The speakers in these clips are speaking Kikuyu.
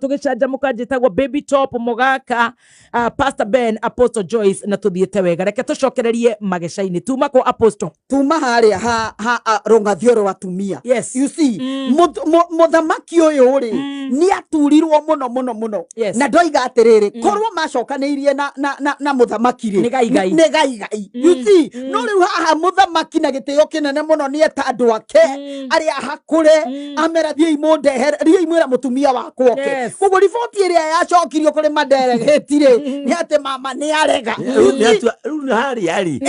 Tũgĩcanjamũka. Njĩtagwo Baby Top Mũgaka, Pastor Ben, Apostle Joyce, na tũthiĩte wega. Reke tũcokererie mageca-inĩ. Tuma kũ, Apostle? Tuma harĩa ha rũng'athio rwa atumia. You see, mũthamaki ũyũ rĩ, nĩ aturirwo mũno mũno mũno. Na ndoiga atĩrĩrĩ, korwo macokanĩirie na mũthamaki rĩ, Nĩ gaigai. Nĩ gaigai, you see. No rĩu haha mũthamaki na gĩtĩo kĩnene mũno nĩ eta andũ ake arĩa hakũre, amera, "Thiĩi mũndehere, thiĩi mwĩra mũtumia wakwa oke." Koguo riboti ĩrĩa yacokirio kũrĩ madelegate rĩ, nĩ atĩ mama nĩ arega. Rĩu nĩ rĩu nĩ harĩa rĩ,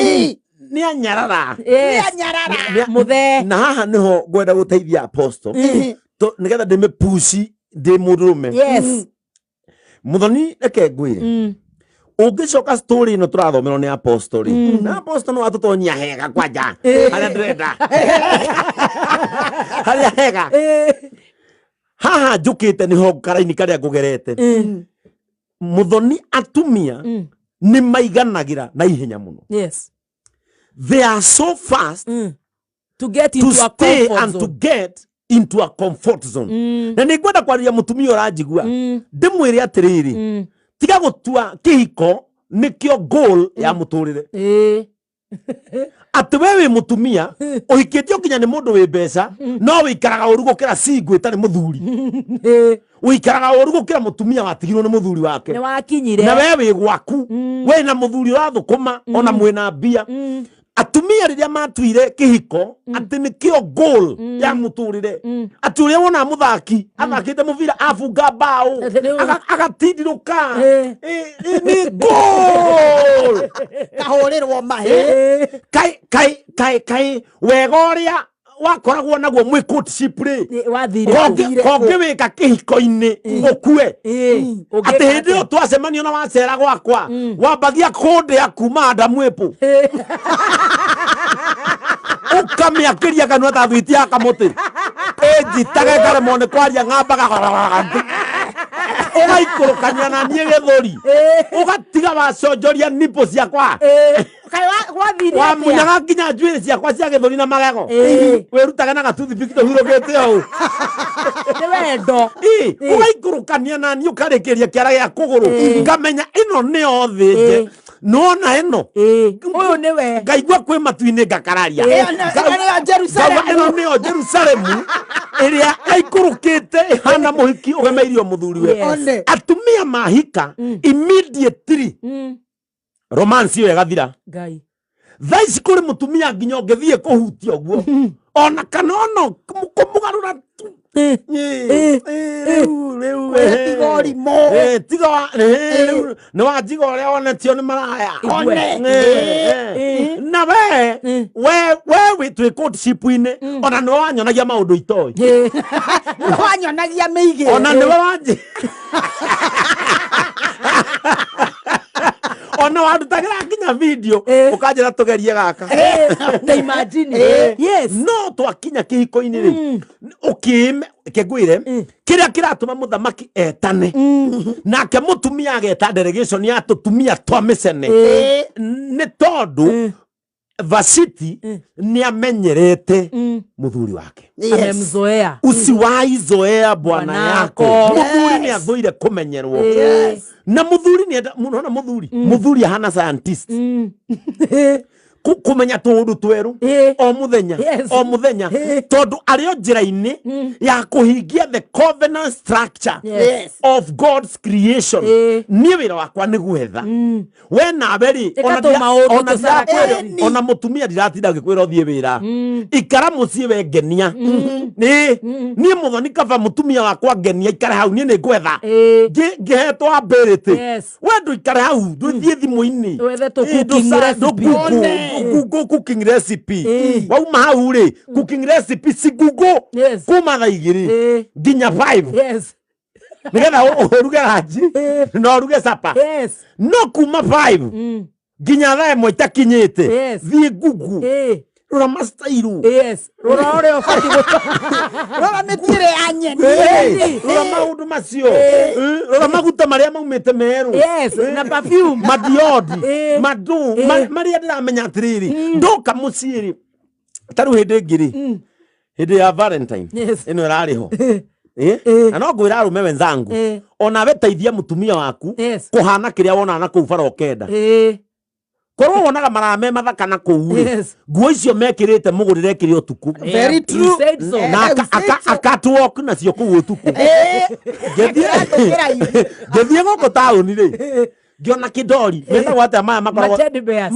nĩ anyarara. Nĩ anyarara. Mũthee. Na haha nĩho ngwenda gũteithia Apostle, nĩgetha ndĩmĩpuci ndĩ mũndũrũme. Mũthoni, reke ngwĩre, ũngĩcoka story ĩno tũrathomerwo nĩ Apostle rĩ, na Apostle no atũtonyia hega kwanja harĩa ndĩrenda, harĩa hega haha njũkĩte nĩho karaini karĩa ngũgerete. Mũthoni, atumia nĩ maiganagĩra na ihenya mũno. They are so fast to get to into a stay comfort and to zone. get into a comfort zone. Na nĩ ngwenda kwarĩria mũtumia ũranjigua, ndĩmwĩre atĩrĩrĩ, tiga gũtua kĩhiko nĩkĩo goal ya mũtũrĩre, atĩ we wĩ mũtumia ũhikĩtio nginya nĩ mũndũ wĩ mbeca, no wĩikaraga ũru gũkĩra single ĩtarĩ mũthuri, wĩikaraga ũru gũkĩra mũtumia watigirwo nĩ mũthuri wake. Nĩ wakinyire. Na we wĩ gwaku, we na mũthuri ũrathũkũma, ona mwĩna mbia. Atumia rĩrĩa matuire kĩhiko atĩ nĩkĩo goal ya mũtũrĩre, atĩ ũrĩa wonaga mũthaki athakĩte mũbira abunga mbaũ, agatindirũka. Nĩ goal. Kahũrĩrwo mahĩ. Kai kai kai kai, wega ũrĩa wakoragwo naguo mwĩ courtship rĩ, Wathire. Kongĩwĩka kĩhiko-inĩ ũkue. Ũngĩka Atĩ hĩndĩ ĩyo atĩa? twacemanio na wacera gwakwa, wambagia kũndĩa kuma Adamu ĩpũ, ũkamĩakĩria kanua ta thwiti ya kamũtĩ, ĩnjitage ngaremwo nĩ kwaria, ng'ambaga, ũgaikũrũkania na niĩ gĩthũri, ũgatiga waconjoria nipo ciakwa. Kaĩ gwathire atĩa? Wamunyaga nginya njuĩrĩ ciakwa cia gĩthũri na magego. Wĩrutage na gatuthipiki tũhurũkĩte ũũ. Nĩ wendo. Ĩ, ũgaikũrũkania na niĩ, ũkarĩkĩria kĩara gĩa kũgũrũ, ngamenya ĩno nĩyo thĩnje, nona ĩno. Ũyũ nĩwe. Ngaigua kwĩ matu-inĩ, ngakararia. Ĩyo nĩyo Jerusalemu. Ngauga ĩno nĩyo Jerusalemu ĩrĩa yaikũrũkĩte ĩhana mũhiki ũgemeirio mũthuriwe. One. Atumia mahika, immediately romance ĩyo ĩgathira. Ngai. Thaa ici kũrĩ mũtumia nginya ũngĩthiĩ kũhutia ũguo, ona kana ona kũmũgarũra tu. Rĩu Kũrĩa tiga ũrimũ. Tiga rĩu nĩ wanjiga ũrĩa wonetio nĩ maraya. Igue. One. Na we wĩ twĩ courtship-inĩ, ona nĩwe wanyonagia maũndũ itoĩ. Nĩwe wanyonagia mĩigĩre. Ona nĩwe wanji ona wandutagĩra nginya video, ũkanjĩra tũgerie gaka. Ta imagine. No twakinya kĩhiko-inĩ rĩ, ũkĩme ke ngwĩre kĩrĩa kĩratũma mũthamaki etane, nake mũtumia ageta delegation ya tũtumia twa mĩcene, nĩ tondũ Vashiti nĩ amenyerete mũthuri wake. Amemzoea. Usiwahi zoea bwana Bwanako. yako. Mũthuri nĩ athũire kũmenyerwo, na mũthuri nĩ enda nona mũthuri ahana scientist, kũmenya tũũndũ twerũ o mũthenya, o mũthenya, tondũ arĩ o njĩra-inĩ ya kũhingia the covenant structure of God's creation. Niĩ wĩra wakwa nĩ gwetha we nawe rĩ, Ĩka ona tũmaũndũ ona tũcakwe. ndirakwĩra, ona mũtumia ndiratinda ngĩkwĩra ũthiĩ wĩra, ikara mũciĩ we ngenia. Nĩ niĩ mũthoni, kaba mũtumia wakwa ngenia ikare hau, niĩ nĩ ngwetha. Ngĩhetwo ability. We ndũikare hau, ndũthiĩ thimũ-inĩ. Wethe tũ cooking recipe. Google cooking recipe. Wauma hau rĩ, cooking recipe ci Google kuma thaa 2 nginya 5, nigetha ũruge ranji na ũruge sapa. No kuma 5 nginya thaa 1 itakinyĩte, thiĩ Google, rora mastairu. Rora ũrĩa ũbatiĩ Rora mĩtuĩre ya nyeni. Rora maũndũ macio. Rora maguta marĩa maumĩte merũ. Na perfume. Madiodi, madu marĩa ndĩramenya atĩrĩrĩ, ndoka mũciĩ rĩ, ta rĩu hĩndĩ ĩngĩ rĩ, hĩndĩ ya Valentine ĩno ĩrarĩ ho. Na no ngwĩra arũme wenzangu, onawe teithia mũtumia waku kũhana kĩrĩa wonaga na kũu bara ũkenda. Korwo wonaga marame mathaka na kũu rĩ, nguo icio mekĩrĩte mũgũrĩre kĩrĩa ũtukũ. Very You true. said so. Na You said so. Akatwalk nacio kũu ũtukũ. Ngĩratũkĩra ihu. Ngĩthiĩ gũkũ taũni rĩ, ngĩona kĩndori metagwo atĩa maya makoragwo Ma teddy bears.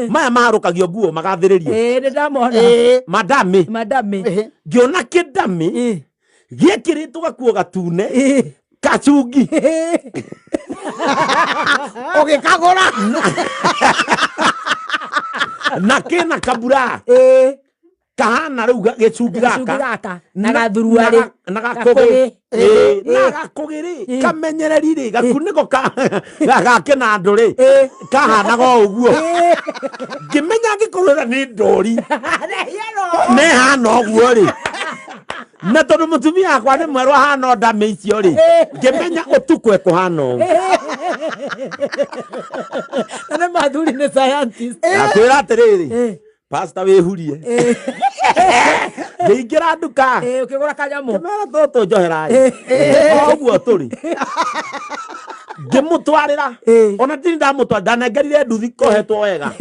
Maya maharũkagio nguo magathĩrĩrio. Nĩ ndamona. Madami. Madami. Ngĩona kĩndami gĩekĩrĩtwo gakuo gatune kacungi. Ũgĩkagũra. Na kĩna kabura kahana rĩu gĩcungi Gacungi gaka gaka na gathuruarĩ. Na gakũgĩ. Na gakũgĩ rĩ, kamenyereri rĩ, gakunĩko ga kĩnandũ rĩ, kahanaga o ũguo. Ngĩmenya angĩkorwo ĩrĩa nĩ ndũri nehana ũguo rĩ, na tondũ mũtumia wakwa nĩ mwerũ ahana o ndamĩ icio rĩ, ngĩmenya ũtukũ ekũhana ũũ. Na nĩ mathuri nĩ scientist. Akwĩra atĩrĩrĩ, pastor, wĩhurie. Ngĩingĩra nduka, Ũkĩgũra kanyamũ. Kĩmera tũtũ njoherai o ũguo tũrĩ, ngĩmũtwarĩra. Ona ndini ndamũtwara, ndanengerire nduthi kohetwo wega,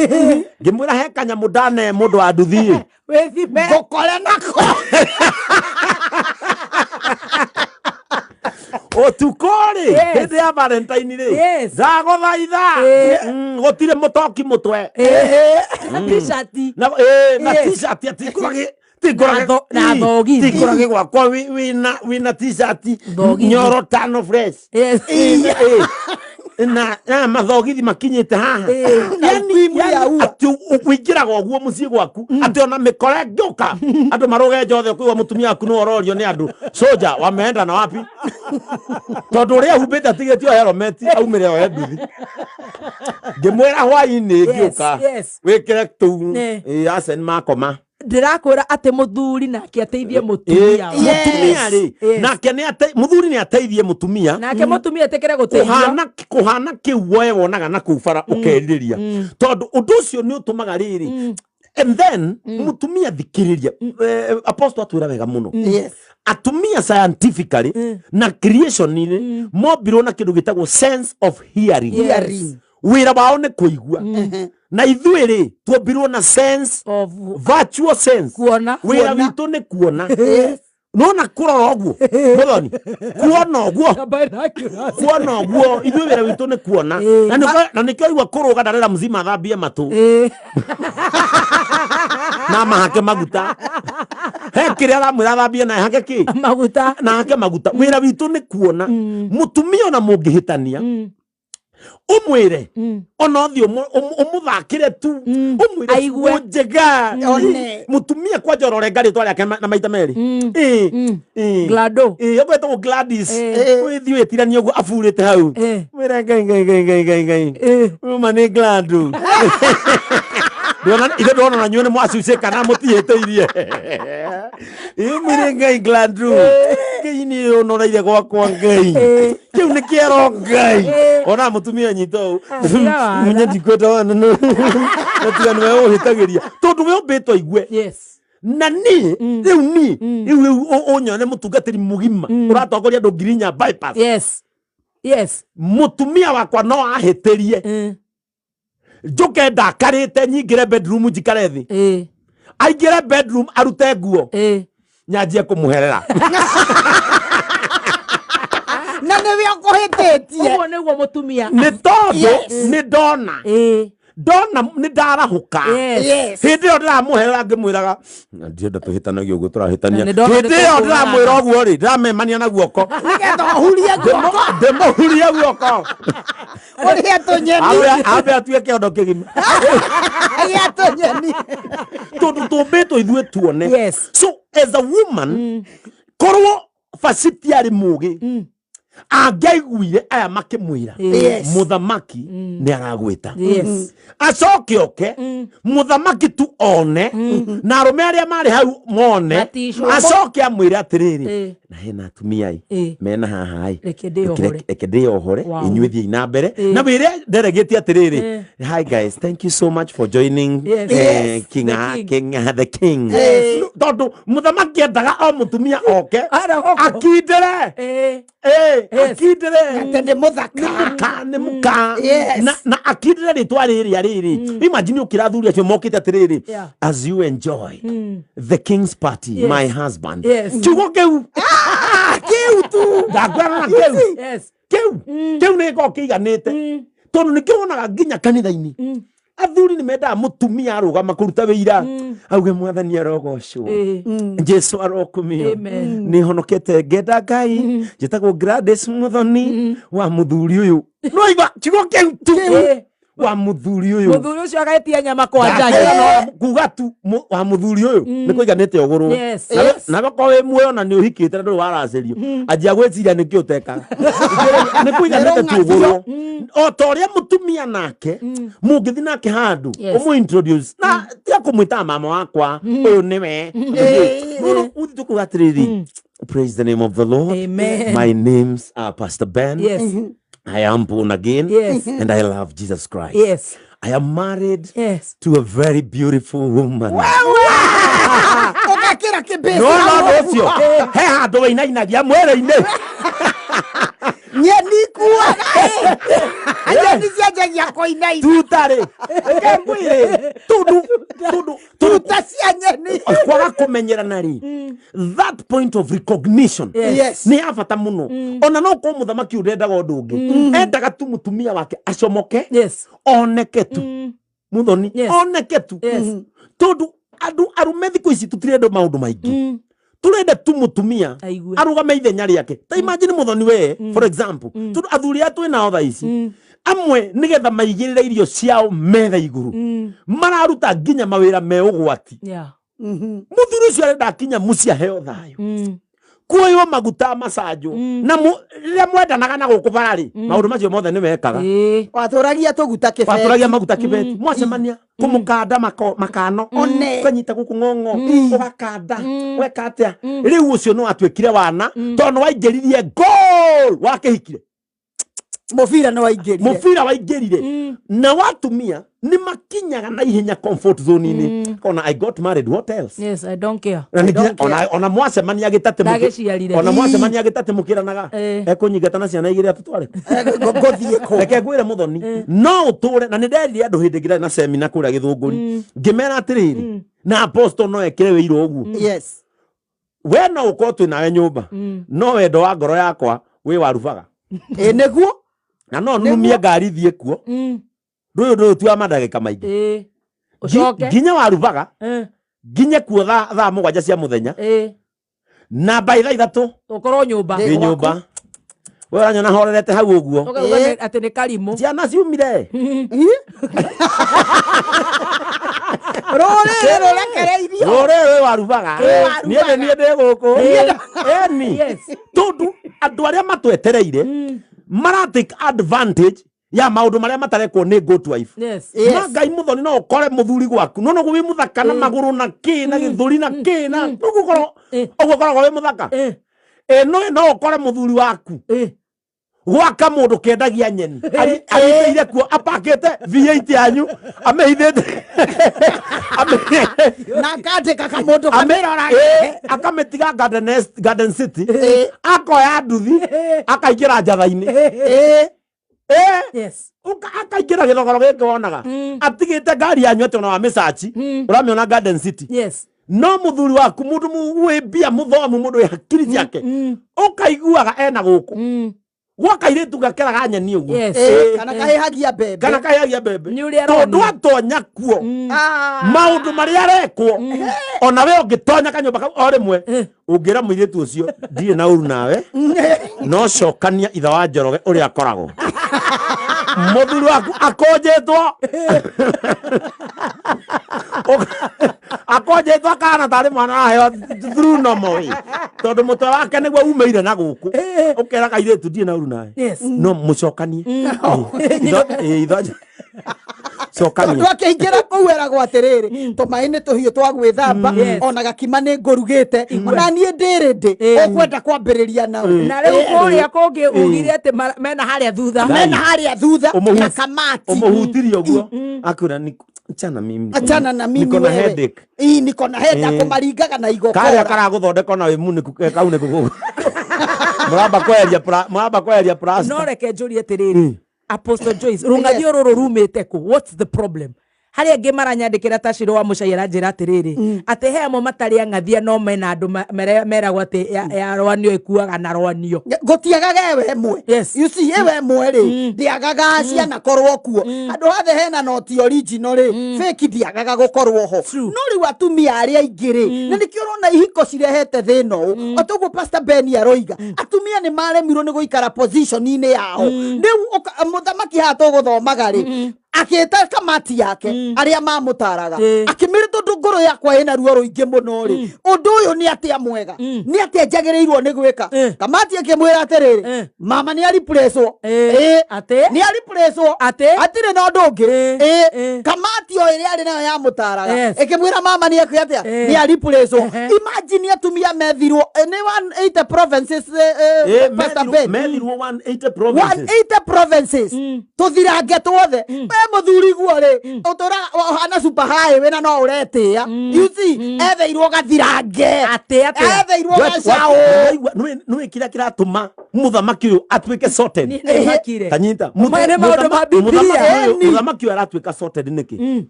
ngĩmwĩra he kanyamũ ndane mũndũ wa nduthi ĩ. Wĩthime. Ngũkore nako. Ũtukũ rĩ, hĩndĩ ya Valentine rĩ, ndagũthaitha, gũtirĩ mũtoki mũtwe. Na t-shirt. Na t-shirt atĩ tingũrage Na thogithi. Tingũrage gwakwa wĩna t-shirt Thogithi. nyoro tano fresh. Na mathogithi makinyĩte haha. Na cream ya Yani ua. atĩ ũingĩraga ũguo mũciĩ gwaku atĩ ona mĩkora ĩngĩũka andũ marũge njothe, ũkũigua mũtumia waku nĩ ororio nĩ andũ soja wameenda na wapi, tondũ ũrĩa ahumbĩte atigĩtio helmet aumĩre oe nduthi. Ngĩmwĩra hwainĩ ngĩũka wĩkĩre tũu. Asen makoma. Ndĩrakwĩra atĩ mũthuri nake ateithie mũtumia wake. Mũtumia rĩ, nake nĩ mũthuri nĩ ateithie mũtumia. Nake mũtumia etĩkĩre gũteithio. Kũhana kĩu we wonaga na kũu bara ũkerirĩria, tondũ ũndũ ũcio nĩ ũtũmaga rĩrĩ. And then mũtumia, thikĩrĩria, apostle atwĩra wega mũno. Atumia scientifically na creation-inĩ mombirwo na kĩndũ gĩtagwo sense of hearing. Hearing. Wĩra wao nĩ kũigua, na ithuĩ rĩ, tuombirwo na sense of virtual sense. Kuona. Wĩra Kuona. witũ nĩ kuona. Nona kũrora ũguo, mũthoni, kuona ũguo. Binoculars. Kuona ũguo, ithuĩ wĩra witũ nĩ kuona. Na nĩkĩo igua kũrũga ndarera mzima athambie matũ na mahake maguta. He kĩrĩa aramwĩra athambie na hake kĩ? Maguta. Na hake maguta. Wĩra witũ nĩ kuona. Mũtumia ona mũngĩhĩtania, ũmwĩre ona ũthiĩ ũmũthakĩre tu, ũmwĩre Aigue. ciugo njega. One. Mũtumia kwanja ũrorenga rĩtwa rĩake na maita merĩ. Glado. Ũguo etagwo Gladys. Wĩthiĩ wĩtiranie ũguo aburĩte hau, mwĩre Ngai, Ngai, Ngai, Ngai, Ngai, Ngai, uma nĩ Glado. Ndĩrona ithe ndĩrona na nyuĩ nĩ mwacucĩka na mũtihĩtĩirie. Ĩ mwĩre Ngai, Glado, Ngai nĩ ũnoreire gwakwa, Ngai, kĩu nĩ kĩero, Ngai. Ona mũtumia nyita ũũ. Tiga wara. Munye ndikwenda wana na tiga nĩwe ũhĩtagĩria, tondũ we ũmbĩtwo igue. Na niĩ rĩu niĩ rĩu ũnyone mũtungatĩri mũgima ũratongoria andũ 4,000 bypass. Mũtumia wakwa no ahĩtĩrie, njũke ndakarĩte, nyingĩre bedroom, njikare thĩ, aingĩre bedroom, arute nguo, nyanjie kũmũherera. Na nĩwe ũkũhĩtĩtie. Ũguo nĩguo mũtumia. Nĩ tondũ nĩ ndona ndona nĩ ndarahũka. Hĩndĩ ĩyo ndĩramũherera ngĩmwĩraga ndienda tũhĩtanagia ũguo tũrahĩtania. Na nĩ ndona Hĩndĩ ĩyo nĩ ndĩramwĩra ũguo rĩ, ndĩramemania na guoko. Nĩgetha ũhurie guoko. Ndĩmũhurie guoko. Ũrĩe tũnyeni. Ambe atue kĩondo kĩgima. Gĩa tũnyeni. Tondũ tũmbĩtwo ithuĩ tuone. So as a woman, korwo Vashti arĩ mũgĩ, angĩaiguire aya makĩmwĩra mũthamaki nĩ aragwĩta, acoke oke mũthamaki tu one na arũme arĩa marĩ hau mone, Maticwo. acoke amwĩre atĩrĩrĩ, Na hena atumia ĩ mena haha ĩ. Reke ndĩyohore. Reke ndĩyohore. Inyuĩ thiĩi na mbere. Na wĩre nderegĩte atĩrĩrĩ, hi guys, thank you so much for joining. King, The king. King, the king. Tondũ mũthamaki endaga o mũtumia oke Ara gũkũ. akindĩre. Akindĩre Atĩ nĩ mũthaka. Nĩ mũka, nĩ mũka. Na akindĩre rĩtwa rĩrĩa rĩrĩ. Imagine ũkĩra athuri acio mokĩte atĩrĩrĩ, as you enjoy the king's party, my husband. Kiugo kĩu. Kĩu tu. Ndakwĩra na kĩu. Kĩu. Kĩu nĩ gĩkoragwo kĩiganĩte. Tondũ nĩkĩo wonaga nginya kanitha-inĩ. Athuri nĩ mendaga mũtumia arũgama kũruta wĩira. Auge mwathani arogocwo. Jesu arokumio. Amen. Nĩ honokete ngenda Ngai. Njĩtagwo Gladys Muthoni wa mũthuri ũyũ. No igua kiugo kĩu tu. Wa mũthuri ũyũ. Mũthuri ũcio agaĩtia nyama kwa Ndakwĩra njagi. no kuga tu wa mũthuri ũyũ nĩ kũiganĩte ũgũrwo. Nawe korwo wĩ muoyo na nĩ ũhikĩte na ndũrĩ waracĩrio, anjia gwĩciria nĩkĩ ũtekaga. Nĩ kũiganĩte tu ũgũrwo. O ta ũrĩa mũtumia nake mũngĩthiĩ nake handũ ũmũ introduce na tiga kũmwĩtaga mama wakwa, ũyũ nĩwe. No, no, ũthiĩ tũkuga atĩrĩrĩ, praise the name of the Lord. Amen. My name's Pastor Ben. I am born again. And I love Jesus Christ. I am married to a very beautiful woman. Ũgekĩra kĩbĩci. No, no, no, ũcio. He handũ wĩinainagia mwĩrĩ-inĩ. Nyeni kuaga. Nyeni cianjagia kũinaina. Tuta rĩ. Reke ngwĩre. Tondũ, tondũ, tondũ Tuta cia nyeni. Kwaga kũmenyerana rĩ, that point of recognition nĩ ya bata mũno. Ona no korwo mũthamaki ũyũ ndendaga ũndũ ũngĩ, endaga tu mũtumia wake acomoke, oneke tu. Muthoni, oneke tu. Tondũ andũ arũme thikũ ici tũtirenda maũndũ maingĩ. Tũrenda tu mũtumia Aigue. arũgame ithenya rĩake. Ta imagine Muthoni we, for example, tondũ athuri aya twĩ nao thaa ici, amwe nĩgetha maigĩrĩre irio ciao metha igũrũ, mararuta nginya mawĩra me ũgwati. Mũthuri ũcio arenda akinya mũciĩ aheo thayũ. Kuoywo maguta macanjo. Na rĩrĩa mwendanaga na gũkũ bara rĩ, maũndũ macio mothe nĩ wekaga. Watũragia tũguta kĩbeti. Watũragia maguta kĩbeti. Mwacemania kũmũkanda makano. Ũkanyita gũkũ ng'ong'o, ũgakanda, weka atĩa? Rĩu ũcio no atuĩkire wana, tondũ nĩ waingĩririe goal wakĩhikire. Mũbira nĩ waingĩrire. Mũbira waingĩrire. Na watumia nĩ makinyaga na ihenya comfort zone-inĩ. Kona I got married, what else? Yes, I don't care. Na nĩ nginya don't care. ona mwacemania gĩtatĩ mũkĩ- Ndagĩciarire. ona mwacemania gĩtatĩ mũkĩranaga. Ekũnyingata na ciana igĩrĩ atũtware. Ngũthiĩ kũ? Reke ngwĩre Muthoni, no ũtũre, na nĩ nderire andũ hĩndĩ ĩngĩ ndarĩ na semina kũrĩa Gĩthũngũri. Ngĩmera atĩrĩrĩ, na apostle no ekĩre wĩira ũguo. We no ũkorwo twĩ nawe nyũmba, no wendo wa ngoro yakwa wĩ warubaga. Ĩ nĩguo? Na no nunumie ngari thiĩ kuo. Ndũyũ ndũyũ tu wa mandagĩka maingĩ. Ũcoke. Nginya warubaga, nginye kuo thaa 7 cia mũthenya. Na by thaa 3 Ũkorwo nyũmba. Ndĩ nyũmba. We ũranyona horerete hau ũguo. Ũkauga atĩ nĩ karimũ. Ciana ciumire. Rũrĩrĩ rũrekereirio. Rũrĩrĩ rwĩ warubaga. Rwĩ Niĩ nĩ niĩ ndĩ gũkũ. Ĩni. Tondũ andũ arĩa matwetereire mara take advantage ya maũndũ marĩa matarekwo nĩ good wife. Ma Ngai Muthoni no ũkore mũthuri gwaku. No noguo wĩ mũthaka na magũrũ na kĩ na gĩthũri na kĩ na ũguo ũkorwo ũguo ũkoragwo wĩ mũthaka. No no ũkore mũthuri waku. Gwaka mũndũ kendagia nyeni. Arĩteire kuo apakĩte V8 yanyu amĩhithĩte. Na akandĩka kamũndũ kamĩrorage. Akamĩtiga Garden City. Akoya nduthi, akaingĩra njatha-inĩ. Akaingĩra gĩthogoro gĩkĩ wonaga. Atigĩte ngari yanyu atĩ ona wa mĩcaci. Ũramĩona Garden City. No mũthuri waku mũndũ wĩ mbia mũthomu mũndũ wĩ hakiri ciake. Ũkaiguaga ena gũkũ. Gwa kairĩtu gakeraga nyeni ũguo. Kana kahĩhagia mbembe. Kana kahĩhagia mbembe. Nĩ ũrĩa Tondũ aronio. atonya kuo. Maũndũ marĩa arekwo. Ona we ũngĩtonya kanyũmba kau o rĩmwe, ũngĩra mũirĩtu ũcio, ndirĩ na ũru nawe, no cokania ithe wa Njoroge ũrĩa akoragwo. Mũthuri waku akũnjĩtwo. Akũnjĩtwo akahana tarĩ mwana araheo through normal way. Tondũ mũtwe wake nĩguo umĩire na gũkũ. Ũkera kairĩtu ndirĩ na ũru nawe. No mũcokanie. Itho Cokania. Tondũ akĩingĩra kũu eragwo atĩrĩrĩ, tũmaĩ nĩ tũhiũ twa gwĩthamba, ona gakima nĩ ngũrugĩte, ona niĩ ndĩrĩ ndĩ ũkwenda kwambĩrĩria nao. Na rĩu kũrĩa kũngĩ ugire atĩ mena harĩa thutha. Mena harĩa thutha na kamati. Ũmũhutirie ũguo akwĩra achana mimi. Achana na mimi Niko na wewe. headache. Ii, niko na headache. Kũmaringaga na Karĩa igokora. Karagũthondeka ona wĩ munĩku kau nĩ kũgũ mũramba kweheria mũramba kweheria plaster. No reke njũrie atĩrĩrĩ, Apostle Joyce, rũng'athio rũrũ rumĩte kũ? What's the problem? Harĩa angĩ maranyandĩkĩra ta Shiro wa Mũcai aranjĩra atĩrĩrĩ, atĩ he amwe matarĩ ang'athia no mena andũ meragwo atĩ ya rwanio ĩkuaga na rwanio. Gũtiagaga ewe ĩmwe. You see, ĩwe ĩmwe rĩ, ndĩagaga cianakorwo kuo. Handũ hothe hena noti original rĩ, fake ndĩagaga gũkorwo ho. No rĩu atumia arĩa aingĩ rĩ, na nĩkĩo ũrona ihiko cirehete thĩna ũũ, o toguo Pastor Ben aroiga, atumia nĩ maremirwo nĩ gũikara position-inĩ yao. Rĩu mũthamaki haha tũgũthomaga rĩ, akĩta kamati yake arĩa mamũtaraga, akĩmĩra, tondũ ngoro yakwa ĩna ruo rũingĩ mũno rĩ, ũndũ ũyũ nĩ atĩa mwega, nĩ atĩa njagĩrĩirwo nĩ gwĩka? Kamati ĩkĩmwĩra atĩrĩrĩ, mama nĩ aripurecwo. Atĩ? Nĩ aripurecwo. Atĩ? Hatirĩ na ũndũ ũngĩ. Kamati o ĩrĩa arĩ nayo yamũtaraga ĩkĩmwĩra mama nĩ ekwe atĩa, nĩ aripurecwo. Imagine atumia methirwo nĩ 180 provinces, Pastor Ben. Methirwo 180 provinces. 180 provinces, tũthirange tuothe. We mũthuri guo rĩ, ũtũraga ũhana super highway na no ũretĩa. You see, etheirwo gathirange. Atĩ atĩa? Etheirwo gacaũ. Nĩwĩ kĩrĩa kĩratũma mũthamaki ũyũ atuĩke sorted? Niĩ nĩ makire. Tanyita. Maya nĩ maũndũ ma Bibilia. Mũthamaki ũyũ aratuĩka sorted nĩkĩ?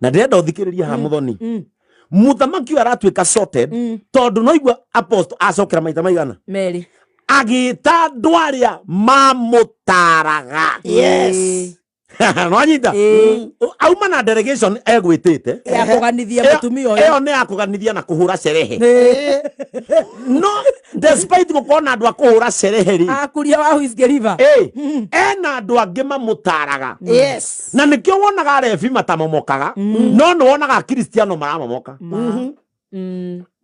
Na ndĩrenda ũthikĩrĩrie haha, mũthoni. Mũthamaki ũyũ aratuĩka sorted tondũ no igua apostle acokera maita maigana? Merĩ. Agĩta andũ arĩa mamũtaraga. Nwanyita? Auma na delegation egwĩtĩte ya kũganithia mũtumia ũyũ. Ĩyo nĩ ya kũganithia na kũhũra cerehe. No despite gũkorwo na andũ a kũhũra cerehe rĩ, akuria wa Whiskey River. Ena andũ angĩ mamũtaraga. Na nĩkĩo wonaga arebi matamomokaga, no nĩ wonaga akristiano maramomoka.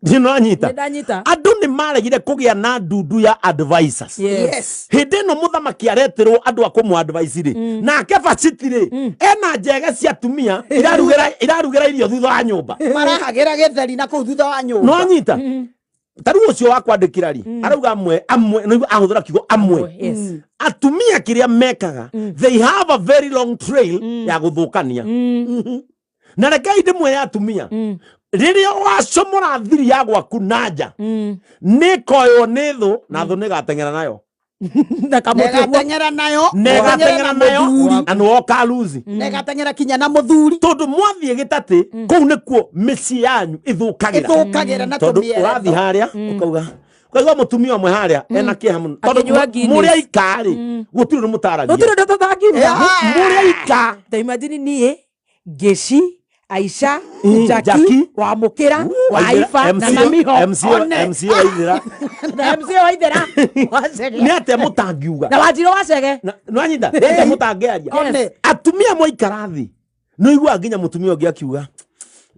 Nĩwanyita? Nĩ ndanyita. Andũ nĩ maregire kũgĩa na ndundu ya advisors. Hĩndĩ ĩno mũthamaki areterwo andũ a kũmũ advice rĩ, nake Vashti rĩ, ena njege cia atumia irarugĩra irio thutha wa nyũmba. Marahagĩra gĩtheri na kũu thutha wa nyũmba. Nĩwanyita? Ta rĩu ũcio wa kwandĩkĩra rĩ, arauga amwe amwe, nĩguo ahũthĩra kiugo amwe. Atumia kĩrĩa mekaga, they have a very long trail ya gũthũkania. Na rekei ndĩmwĩre atumia, rĩrĩa wacomora thiri ya gwaku na nja, nĩ koywo nĩ thũ, na thũ nĩ gateng'era nayo. Na kamũtĩ guo. Negateng'era nayo. Na ĩgateng'era nayo. Mũthuri. Na nĩwe ũkaluzi. Negateng'era kinya na mũthuri. Tondũ mwathiĩ gĩtatĩ kũu nĩkuo mĩciĩ yanyu ĩthũkagĩra. Ĩthũkagĩra na Tondũ tũmĩeretho. ũrathiĩ harĩa ũkauga, ũkaigua mũtumia ũmwe harĩa ena kĩeha mũno tondũ Akĩnyua Guinness. mũrĩ aika rĩ, gũtirĩ ũndũ mũtaragia. Gũtirĩ ũndũ tũtangiuga. Mũrĩ aika. Ta imagine niĩ, Ngĩci, Aisha, Jackie, Jackie. Wamũkĩra, Waiba na MC Mamiho. MC MC Waithera. Na MC Waithera Wacege. Nĩ atĩa mũtangiuga? Na Wanjirũ Wacege. Nĩwanyita? Nĩ atĩa mũtangĩaria? One. Atumia mwaikara thĩ, nĩ ũiguaga nginya mũtumia ũngĩ akiuga,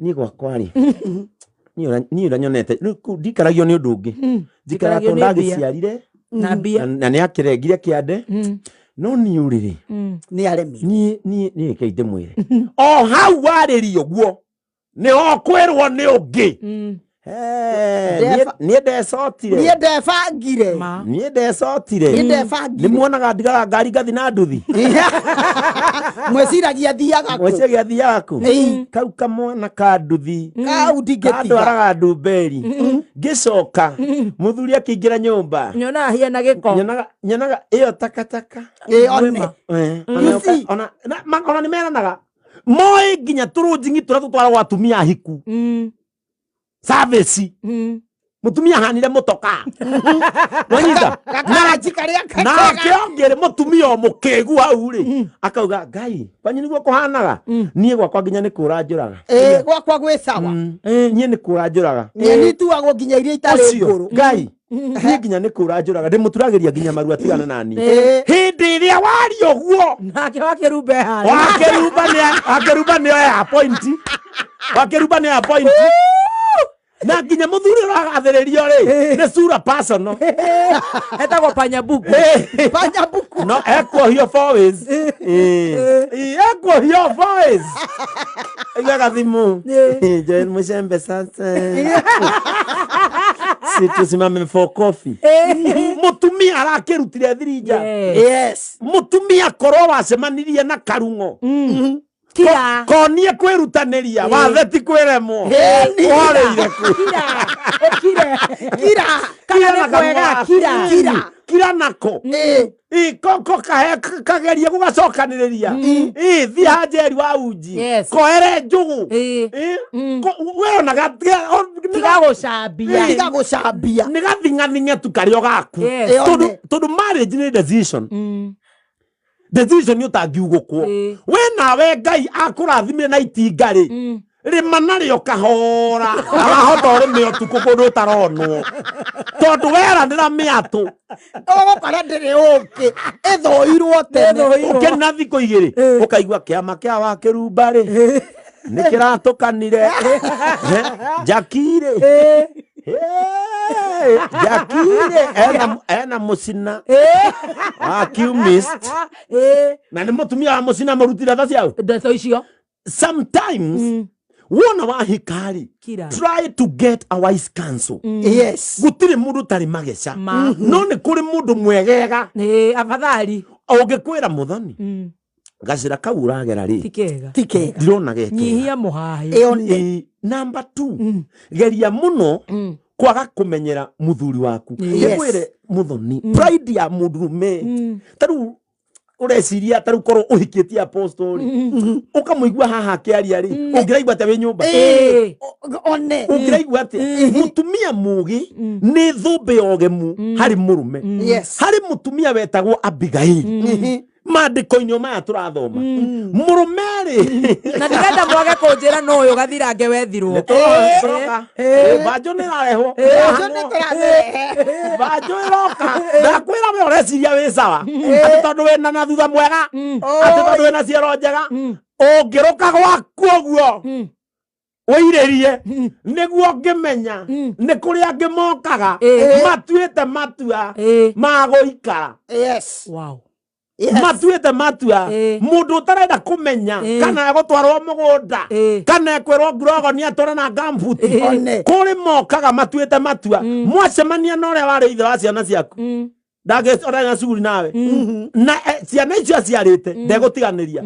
niĩ gwakwa rĩ, niĩ ũrĩa nyonete rĩu kũu ndikaragio nĩ ũndũ ũngĩ, njikaraga Njikaragio tondũ nĩ mbia. ndagĩciarire Na mbia. Na nĩ akĩrengire kĩande, no niĩ ũrĩrĩ Nĩ aremi. Niĩ rekei ndĩmwĩre, o hau warĩria ũguo nĩho kwĩrwo nĩ ũngĩ. Niĩ ndecotire. Niĩ ndebangire. Ma. Niĩ ndecotire. Niĩ ndebangire. Nĩ muonaga ndigaga ngari ngathi na nduthi. Mwĩciragia thiaga kũ? Mwĩciragia thiaga kũ? Ĩĩ. Kau kamwana ka nduthi Kau ndingĩtiga. kandwaraga ndumberi, ngĩcoka mũthuri akĩingĩra nyũmba, Nyonaga hiana gĩko. Nyonaga ĩyo takataka. Ĩ, one. Ona You see? ona nĩ meranaga moĩ nginya tũrũnjing'i tũrĩa tũtwaragwo atumia ahiku service. Mũtumia ahanire mũtoka, wanyita? Gakaranji karĩa Nake kega. ũngĩ rĩ, mũtumia o mũkĩgu hau rĩ, akauga, ngai kwanyu nĩguo kũhanaga? Niĩ gwakwa nginya nĩ kũra njũraga. Ĩ, gwakwa gwĩ sawa. Niĩ nĩ kũra njũraga. Nyeni ituagwo nginya iria itarĩ Ũcio ngũrũ. Ngai, niĩ nginya nĩ kũra njũraga, ndĩmũturagĩria nginya maru atigane na niĩ. Hĩndĩ ĩrĩa waria ũguo, Nake wakĩrumbe harĩa. Wakĩrumba nĩ oya point, wakĩrumba nĩ oya point. Na nginya muthuri uragathĩrĩrio rĩ, nĩ sura personal. Etagwo panyabuku. Panyabuku. No ekuohio four ways. Ĩĩ, ekuohio four ways. Iga gathimu. Joel Mushembe, sasa si tusimame for coffee. Mutumia arakĩrutire thirinja. Mutumia korwo wacemanirie na karung'o, Kira. Konie kwĩrutanĩria watheti kwĩremwo, warĩire kũ? Kira, ũkire. Kira. Kana nĩ kwega, kira. Kira. Kira nako. Ĩ, ko kahe kagerie gũgacokanĩrĩria. Ĩ, thiĩ ha Njeri wa uji. Koere njũgũ. Ĩ, we onaga Tiga gũcambia. Tiga gũcambia. Nĩ gathing'athing'e tu karĩ o gaku. Tondũ marriage nĩ decision. Decision ũtangiugũkwo. We nawe Ngai akũrathimire na itinga rĩ, rĩma narĩo kahora, na wahota ũrĩme ũtukũ kũndũ ũtaronwo, tondũ weranĩra mĩatũ. Ũgũkora ndĩrĩ ũkĩ ĩthũirwo tene. Ĩthũirwo. Ũkĩna thikũ 2 ũkaigua kĩama kĩa wa kĩrumba rĩ nĩ kĩratũkanire. Jackie rĩ, Jackie rĩ ena mũcina wa chemist, na nĩ mũtumia wa mũcina mũrutire tha ciao. Ndeto icio. Sometimes wona wahika rĩ, Kira. try to get a wise counsel. Gũtirĩ mũndũ ũtarĩ mageca, Ma. no nĩ kũrĩ mũndũ mwegega Afadhali. Ũngĩkwĩra, mũthoni, gacĩra kau ũragera rĩ, Ti kega. Ti kega. Ndirona gekega. Nyihia mũhaĩ. Ĩone. Ĩĩ, number 2, geria mũno kwaga kũmenyera mũthuri waku. Ngwĩre mũthoni, pride ya mũndũrũme, ta rĩu ũreciria, ta rĩu korwo ũhikĩtie apostle rĩ, ũkamũigua haha akĩaria rĩ, ũngĩraigua atĩa wĩ nyũmba? One. Ũngĩraigua atĩa? Mũtumia mũgĩ nĩ thũmbĩ ya ũgemu harĩ mũrũme. Harĩ mũtumia wetagwo Abigaili maandĩko-inĩ o maya tũrathoma, mũrũme rĩ, Na ndirenda mwage kũnjĩra no ũyũ gathirange wethirwo. Tũroka. Banjo nĩ ĩrarehwo. Ũcio nĩ tũrarehe. Banjo ĩroka. Ndakwĩra, we ũreciria wĩ sawa, atĩ tondũ wĩna na thutha mwega, atĩ tondũ wĩna ciero njega, ũngĩrũka gwaku ũguo ũirĩrie nĩguo ngĩmenya nĩ kũrĩ angĩ mokaga matuĩte matua ma gũikara. Matuĩte matua. Mũndũ ũtarenda kũmenya kana egũtwarwo mũgũnda, kana ekwĩrwo ngurogoni atware na ngambuti. One. Kũrĩ mokaga matuĩte matua. Mwacemania na ũrĩa warĩ ithe wa ciana ciaku, ndangĩorana cuguri nawe na ciana icio aciarĩte ndegũtiganĩria.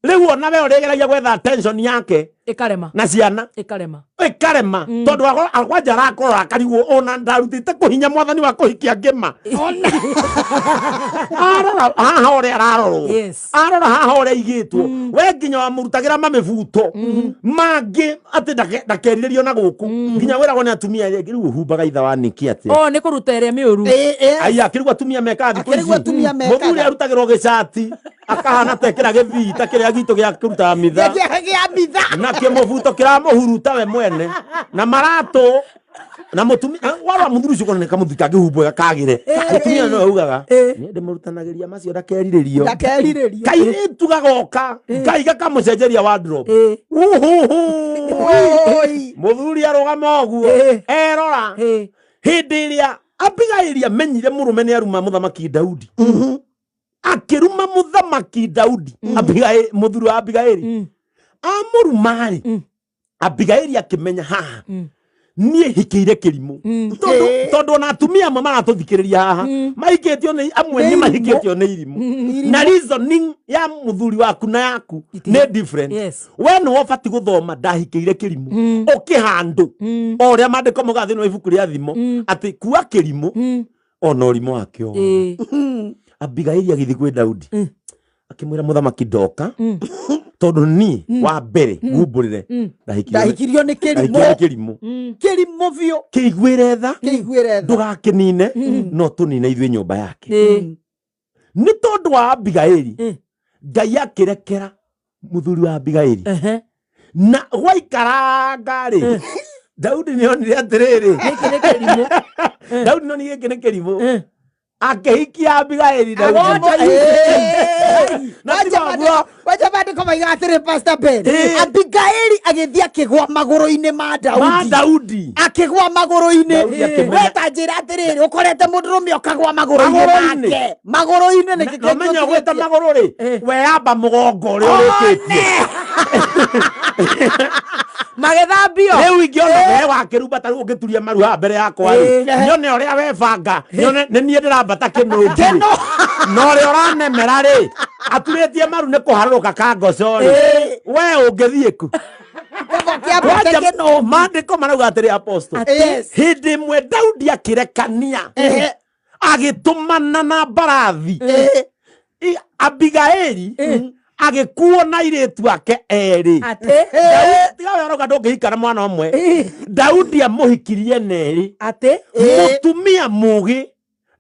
Rĩu ona we ũrĩgeragia gwetha attention yake Ĩkarema. na ciana. Ĩkarema. Ĩkarema, tondũ kwanja arakorora akarigwo ona ndarutĩte kũhinya mwathani wa kũhikia ngĩma. Arora haha ũrĩa ararorwo, arora haha ũrĩa aigĩtwo, we nginya wamũrutagĩra mamĩbuto mangĩ atĩ ndakerirĩrio na gũkũ, nginya wĩragwo nĩ atumia arĩa angĩ, rĩu ũhumbaga itha wa nĩkĩ atĩa? O nĩ kũruta ĩrĩa mĩũru. Aya kĩrĩu atumia mekaga thikũ Akĩrĩu ici. atumia mekaga. Mũthuri arutagĩrwo gĩcati akahana tekĩra gĩthii ta kĩrĩa gitũ gĩa kũrutaga mitha. Gĩa mitha. Na kĩmũbuto kĩramũhuruta we mwene na maratũ na mũtumia warora mũthuri ũcio kona kamũthuri kangĩhumbwo gakagĩre, mũtumia no augaga niĩ ndĩmũrutanagĩria macio ndakerirĩrio. Ndakerirĩrio. Kairĩtu gagoka Ngai gakamũcenjeria wardrobe. Uhuhu. Oi. Mũthuri arũgama ũguo erora. Hĩndĩ ĩrĩa Abigaili amenyire mũrũme nĩ aruma mũthamaki Daudi, akĩruma mũthamaki Daudi. Abigaili, mũthuri wa Abigaili amũruma-rĩ, Abigaili akĩmenya haha niĩ hikĩire kĩrimũ, tondũ tondũ ona atumia amwe maratũthikĩrĩria haha mahikĩtio nĩ amwe Nĩ nĩ irimũ. mahikĩtio nĩ irimũ, na reasoning ya mũthuri waku na yaku nĩ different. We nĩwe ũbati gũthoma ndahikĩire kĩrimũ ũkĩhandũ o ũrĩa maandĩko maugaga thĩinĩ wa ibuku rĩa Thimo, atĩ kua kĩrimũ ona ũrimũ wakĩo. Abigaili agĩthiĩ kwĩ Daudi akĩmwĩra, mũthamaki, ndoka tondũ niĩ wa mbere ngumbũrĩre ndahikirio Ndahikirio nĩ ndahikirio kĩrimũ. nĩ kĩrimũ. Kĩrimũ biũ. Kĩiguĩre tha. Kĩiguĩre tha. Ndũgakĩnine, no tũnine ithuĩ nyũmba yake. Nĩ tondũ wa Abigaili, Ngai akĩrekera mũthuri wa Abigaili na gwaikaranga rĩ, Daudi nĩ onire atĩrĩrĩ, Gĩkĩ nĩ kĩrimũ. Daudi nĩ onire gĩkĩ nĩ kĩrimũ. Akĩhikia Abigaili Daudi. Na tiga ũguo. Wacha maandĩko maiga atĩrĩ, Pastor Ben, Abigaili agĩthiĩ akĩgwa magũrũ-inĩ ma ma Daudi. Daudi. Akĩgwa magũrũ-inĩ. Daudi akĩmenya. We ta njĩra atĩrĩrĩ, ũkorete mũndũrũme ũkagwa magũrũ-inĩ Magũrũ-inĩ. make. Magũrũ-inĩ nĩkĩ Na ũmenye ũgwĩte magũrũ rĩ, weyamba mũgongo ũrĩa ũrĩkĩtie. Magĩthambio. Rĩu ingĩona we wakĩrumba ta rĩu ũngĩturia maru haha mbere yakwa rĩ, nyone ũrĩa webanga, nyone nĩ niĩ ndĩrambata kĩnũngi rĩ, na ũrĩa ũranemera rĩ aturĩtie maru nĩ kũharũrũka ka ngoco rĩ, we ũngĩthiĩ ku? Kaba kĩambate Kwanja, kĩnũngi. maandĩko marauga atĩrĩ, apostle, Yes. hĩndĩ ĩmwe Daudi akĩrekania, agĩtũmana na mbarathi. Abigaili agĩkuo na airĩtu ake erĩ. Atĩ? Tiga we ũrauga ndũngĩhika na mwana ũmwe. Daudi amũhikirie na erĩ. Atĩ? Mũtumia mũgĩ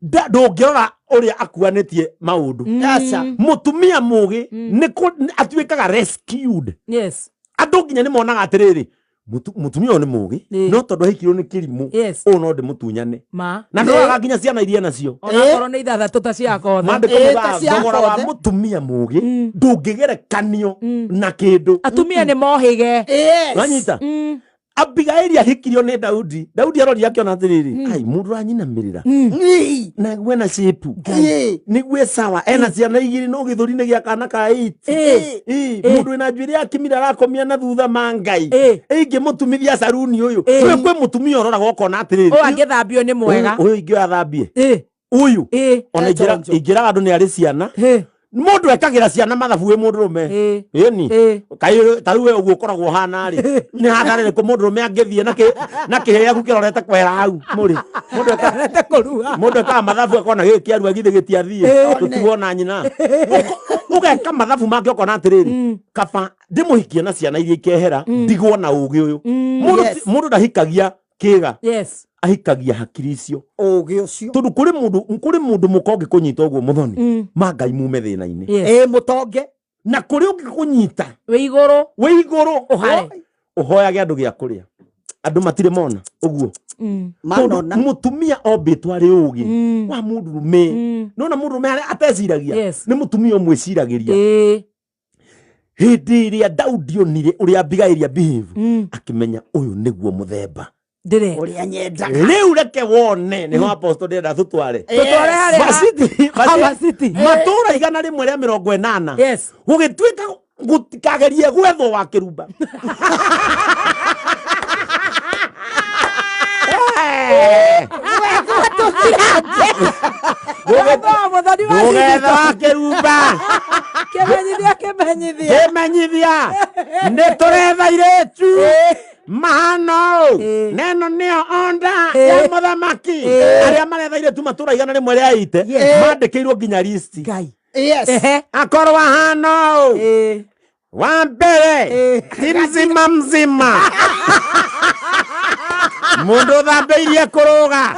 ndũngĩrora ũrĩa akuanĩtie maũndũ. Aca. Mũtumia mũgĩ nĩ atuĩkaga rescued. Andũ nginya nĩ monaga atĩrĩrĩ, mũtumia ũyũ nĩ mũgĩ, no tondũ ahikirwo nĩ kĩrimũ, ũyũ no ndĩmũtunyane. Ma. Na ndũroraga nginya ciana iria nacio. Onakorwo nĩ ithathatũ ta cia kothe. Maandĩko Ta maugaga cia thogora wa kothe. mũtumia mũgĩ ndũngĩgerekanio na kĩndũ. Atumia nĩ mohĩge. Yes. Wanyita? Abigaili ahikirio nĩ Daudi. Daudi arorire akĩona atĩrĩrĩ, ai, mũndũ ũranyinamĩrĩra na guo ena shape, nĩguo sawa, ena ciana igĩrĩ no gĩthũri-inĩ gĩa kana ka 8. Mũndũ wĩna njuĩrĩ ya kimira arakomia na thutha ma Ngai. Ingĩmũtumithia saruni ũyũ. Kwĩ mũtumia ũroraga ũkona atĩrĩrĩ, Ũyũ angĩthambio nĩ mwega. Ũyũ ingĩoya thambie ũyũ, ona Chonjo. ingĩraga andũ nĩ arĩ ciana. Mũndũ ekagĩra ciana mathabu wĩ mũndũrũme. Ĩni kaĩ ta rĩu we ũguo ũkoragwo ũhana rĩ, nĩ hathara ĩrĩkũ mũndũrũme angĩthiĩ na kĩheo gĩaku kĩrorete kwehera hau mũrĩ? Mũndũ Arete kũrua. Mũndũ ekaga mathabu akona gĩkĩ kĩarua githĩ gĩtiathiĩ tũtigwo na nyina. Ũgeka mathabu make ũkona atĩrĩrĩ, kaba ndĩmũhikie na ciana iria ikehera, ndigwo na ũgĩ ũyũ. Mũndũ mũndũ ndahikagia kĩga, ahikagia hakiri icio. Ũgĩ ũcio. Tondũ kũrĩ mũndũ mũka ũngĩkũnyita ũguo mũthoni ma Ngai mume thĩna-inĩ. Ĩ mũtonge. Na kũrĩ ũngĩkũnyita Wĩ igũrũ. Wĩ igũrũ. Ũhare. Ũhoyage andũ gĩa kũrĩa, andũ matirĩ mona ũguo. Tondũ Manona. Mũtumia ombĩtwo arĩ ũgĩ wa mũndũrũme. Nona mũndũrũme harĩa ateciragia, nĩ mũtumia ũmwĩciragĩria. Hĩndĩ ĩrĩa Daudi onire ũrĩa Abigaili behave, akĩmenya ũyũ nĩguo mũthemba Ndĩrenda. Ũrĩa nyendaga. Rĩu reke wone nĩho apostle ndĩrenda tũtware. Tũtware harĩa Hama Hama City. Matũra 180 gũgĩtuĩka gũtikagerie gwethwo wa kĩrumba. Gwethwo mũthoni wa Gũgetha wa kĩrumba. Kĩmenyithia, kĩmenyithia. Kĩmenyithia, nĩ tũretha irĩtu mahano neno nĩo onda ya mũthamaki. Arĩa maretha irĩtu matũra 180 mandĩkĩirwo nginya listi. Ngai. Akorwo ahano wa mbere ti mzima mzima, mũndũ ũthambĩirie kũrũga.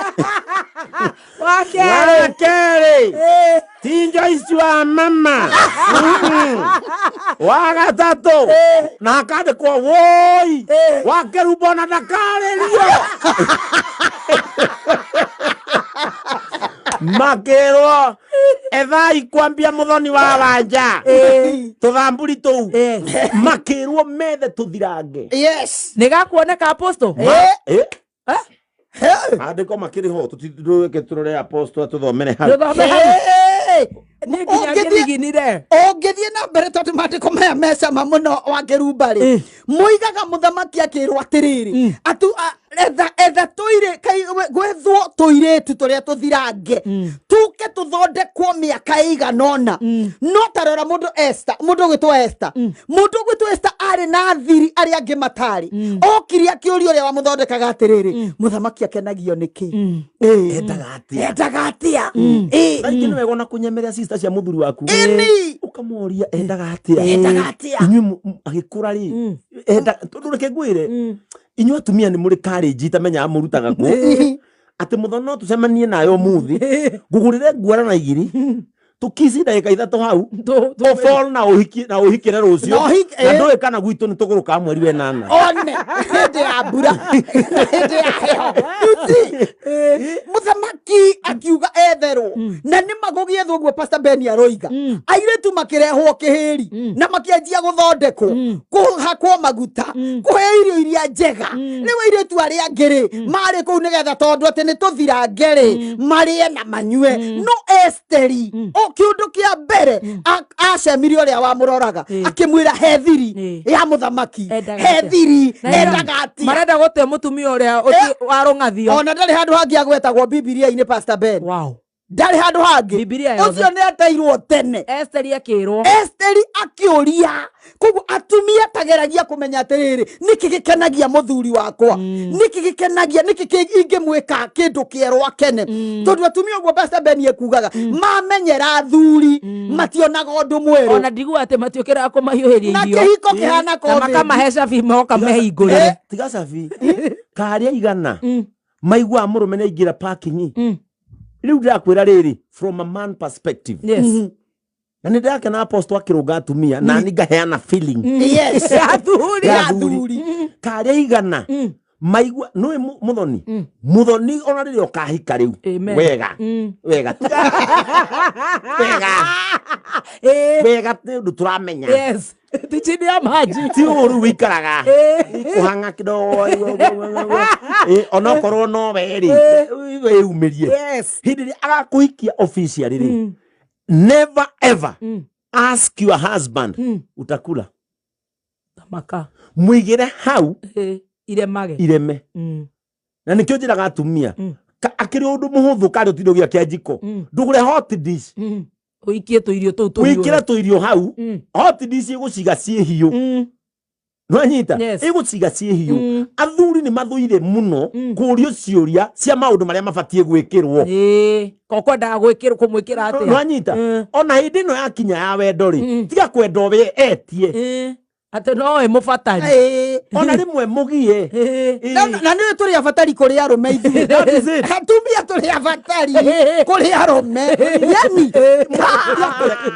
Wa kerĩ. Wa kerĩ ti Joyce wa mama. Wa gatatũ na akandĩkwo woi wa kĩrumbo na ndakarĩrio makĩrwo ethai kwambia mũthoni wa wanja tũthamburi tũu, makĩrwo methe tũthirange. Nĩ gakuoneka, apostle. Maandĩko makĩrĩ ho, tũtireke tũrore apostle atũthomere hau. Tũthome hau. Niĩ nginya ngĩthiginire. Ũngĩthiĩ na mbere, tondũ maandĩko maya mecama mũno wa kĩrumba rĩ, moigaga mũthamaki akĩrwo atĩrĩrĩ, atu etha etha tũirĩ gwethwo tũirĩtu tũrĩa tũthirange tuke tũthondekwo mĩaka ĩigana ũna. No ta rora mũndũ Esther, mũndũ ũgwĩtwo Esther, mũndũ ũgwĩtwo Esther arĩ na thiri arĩa angĩ matarĩ. Okire akĩũria ũrĩa wamũthondekaga atĩrĩrĩ, mũthamaki akenagio nĩkĩ? Endaga atĩa? Endaga atĩa? Thaingĩ nĩ wega ona kũnyemerera sister cia mũthuri waku, ũkamoria endaga atĩa. Endaga atĩa? Inyuĩ agĩkũra rĩ, enda tondũ reke ngwĩre, inyuĩ atumia nĩ mũrĩ karĩnji itamenyaga mũrutaga kũ, atĩ mũthoni no tũcemanie nawe ũmũthĩ, ngũgũrĩre nguara na igĩrĩ. Tũkici ndagĩka 3 hau. Ũball na ũhiki na ũhikĩre rũciũ. Na Na ndũĩ kana gwitũ nĩ tũgũrũkaga mweri wa ĩnana. One hĩndĩ ya mbura, hĩndĩ ya heho. You see, mũthamaki akiuga etherwo, na nĩ magũgĩethwo ũguo Pastor Ben aroiga. Airĩtu makĩrehwo kĩhĩri na makĩanjia gũthondekwo, kũhakwo maguta, kũhe irio iria njega. Rĩu airĩtu arĩa angĩ rĩ, marĩ kũu nĩgetha tondũ atĩ nĩ tũthirange rĩ, marĩe na manyue. No Esteri, o kĩũndũ kĩa mbere, acemire ũrĩa wamũroraga, akĩmwĩra he thiri ya mũthamaki. Endaga He atĩa? thiri Na ĩno- endaga atĩa? Marenda gũte mũtumia ũrĩa warũng'athio. Ona ndarĩ handũ hangĩ agwetagwo Bibilia-inĩ, Pastor Ben. Ndarĩ handũ hangĩ. Bibilia yothe. Ũcio nĩ ateirwo tene. Esteri akĩrwo. Esteri akĩũria. Koguo atumia tageragia kũmenya atĩrĩrĩ, nĩkĩ gĩkenagia mũthuri wakwa, nĩkĩ gĩkenagia, nĩkĩ ingĩmwĩka kĩndũ kĩerũ akene. Tondũ atumia ũguo Pastor Ben ekugaga, mamenyera athuri mationaga ũndũ mwerũ. Ona ndigua atĩ matiũkĩraga kũmahiũhĩria Na irio. kĩhiko kĩhana Na kothi. makamahe cabi moka mehingũrĩre. Tiga cabi karĩa igana maiguaga mũrũme nĩ aingĩra parking. Rĩu ndĩrakwĩra rĩrĩ, from a man perspective, na nĩ ndĩrakena apostle akĩrũnga atumia na ni ngaheana feeling Ya Athuri. Ya Ya athuri. athuri. Karĩa igana maigua nĩ mũthoni, mũthoni ona rĩrĩa ũkahika rĩu. Amen. Wega wega wega. Wega nĩ ũndũ tũramenya. Yes. Ti chini ya maji. Ti ũru wĩikaraga kũhang'a kidogo, onokorwo no we rĩ, wĩyumĩrie. Hĩndĩ ĩrĩa agakũhikia officially rĩ, never ever ask your husband utakula. Thamaka. Mũigĩre hau. Iremage. Ireme. Na nĩkĩo njĩraga atumia, akĩrĩ ũndũ mũhũthũ karĩ ũtindĩ ũgĩakia njiko, ndũgũre hot dish. Ũikie tũirio tũu wĩkĩre tũhiũhe. Tũirio hau. Hot dish ĩgũciga ciĩ hiũ. Nwanyita? Yes. Ĩgũciga ciĩ hiũ. Athuri nĩ mathũire mũno kũrio ciũria cia maũndũ marĩa mabatiĩ gwĩkĩrwo. Ĩĩ. Ko kwendaga gwĩkĩrwo kũmwĩkĩra atĩa? Nwanyita? Ona hĩndĩ ĩno yakinya ya wendo rĩ, tiga kwenda ũrĩa etie. Atĩ no ĩmũbatari. Ona rĩmwe mũgie. Na nĩ tũrĩ abatari kũrĩ arũme ithuĩ. That is it. Atumia tũrĩ abatari kũrĩ arũme, yani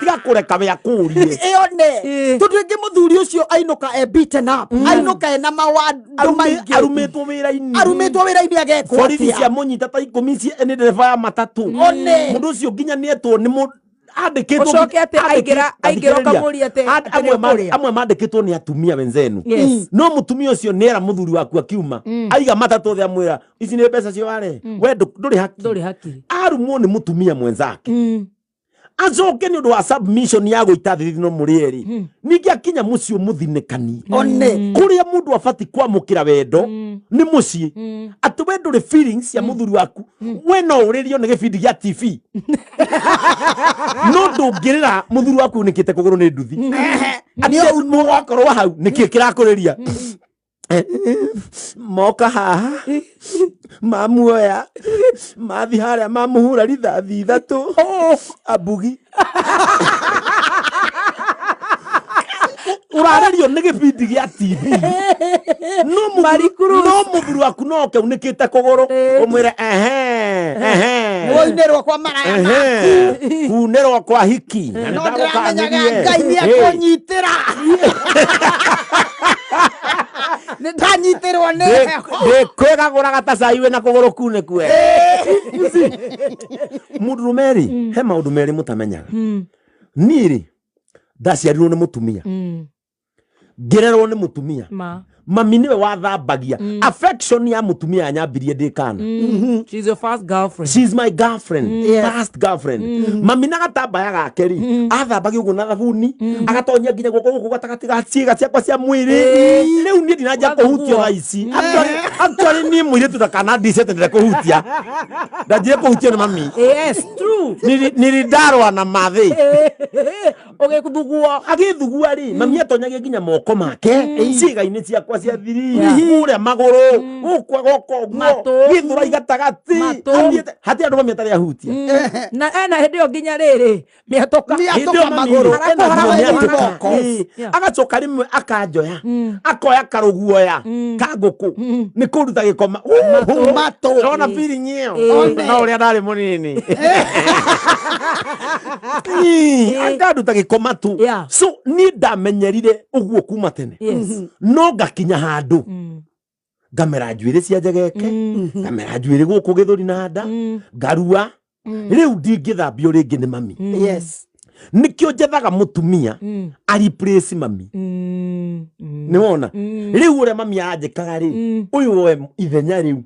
Tiga kũreka we akũrie. Ĩone tondũ rĩngĩ mũthuri ũcio ainũka e beaten up, ainũka ena mawandũ maingĩ. Arumĩtwo wĩra-inĩ. Arumĩtwo wĩra-inĩ, agekwo Borithi atĩa? cia mũnyita ta 10 nĩ ndereba ya matatũ. One. Mũndũ ũcio nginya nĩ etwo nĩ andĩkĩtwo. Ũcoke atĩ aingĩra ũkamũria atĩ nĩ ũkũrĩa. Amwe mandĩkĩtwo nĩ atumia wenzenu. No mũtumia ũcio nĩ era mũthuri waku akiuma aiga matatũ othe, amwĩra ici nĩ mbeca cio ware, we ndũrĩ haki. Ndũrĩ hakiri. Arumwo nĩ mũtumia mwenzake, acoke nĩ ũndũ wa submission ya gũita thithino mũrĩ erĩ, ningĩ akinya mũciĩ ũmũthinĩkani. One. Kũrĩa mũndũ abati kwamũkĩra wendo nĩ mũciĩ. Atĩ we ndũrĩ feelings cia mũthuri waku, we no ũrĩrio nĩ gĩbindi gĩa TV, no ndũngĩrĩra mũthuri waku unĩkĩte kũgũrũ nĩ nduthi. Atĩ mũgakorwo hau nĩkĩ kĩrakũrĩria? Moka haha mamuoya mathi harĩa mamũhũra rithathi 3 ambugi, ũrarĩrio nĩ gĩbindi gĩa TV, no Marie Cruz. No mũthuri waku no oke unĩkĩte kũgũrũ, ũmwĩre ehe ehe. Woinĩrwo kwa maraya maku. Kunĩrwo kwa hiki. Na No ndĩramenyaga nĩndagũkanirie. Ngai nĩ akũnyitĩra, nĩ ndanyitĩrwo nĩ heho. Ndĩkwĩgagũraga ta cai wĩna kũgũrũ kunĩku. Mũndũrũme rĩ, he maũndũ merĩ mũtamenyaga. Niĩ rĩ, ndaciarirwo nĩ mũtumia, ngĩrerwo nĩ mũtumia. Ma. Mami nĩwe wathambagia. Affection ya mũtumia yanyambirie ndĩ kana. She's your first girlfriend. She's my girlfriend. First girlfriend. Mami na gatambaya gake rĩ, athambagia ũguo na thabuni, agatonyia nginya guoko gũkũ gatagatĩ ga ciĩga ciakwa cia mwĩrĩ. Rĩu niĩ ndinanjia kũhutio thaa ici. Actually niĩ mũirĩtu ndakana ndicete ndĩre kũhutia, ndanjire kũhutio nĩ mami. Yes, true. Nilidarwa na mathĩ. Ũgĩthuguo. Agĩthugua rĩ, mami atonyagia nginya moko make ciĩga-inĩ ciakwa cia thiri, kũrĩa magũrũ, gũkũ agoka ũguo, Matũ. gĩthũrai gatagatĩ. Matũ. Athiĩte- hatirĩ andũ mami atarĩ ahutia. Na ena hĩndĩ ĩyo nginya rĩrĩ mĩatũka. Mĩatũka Hĩndĩ ĩyo mami magũrũ. rĩ, ena Arakũhara ruo magũrũ. mĩatũka. Moko. Ĩĩ. Yeah. Agacoka rĩmwe akanjoya, akoya karũguoya ka ngũkũ nĩ kũruta gĩkoma. Matũ. Ona feeling ĩyo. Ĩĩ. No ũrĩa ndarĩ mũnini. Ĩĩ, akanduta gĩkoma tu. Yeah. So niĩ ndamenyerire ũguo kuma tene. Yes. No ngakinya handũ ngamera njuĩrĩ cia njegeke, ngamera njuĩrĩ gũkũ gĩthũri na nda, ngarua. Rĩu ndingĩthambio rĩngĩ nĩ mami. Yes. Nĩkĩo njethaga mũtumia a replace mami. Nĩ wona rĩu ũrĩa mami anjĩkaga rĩ, ũyũ woe ithenya rĩu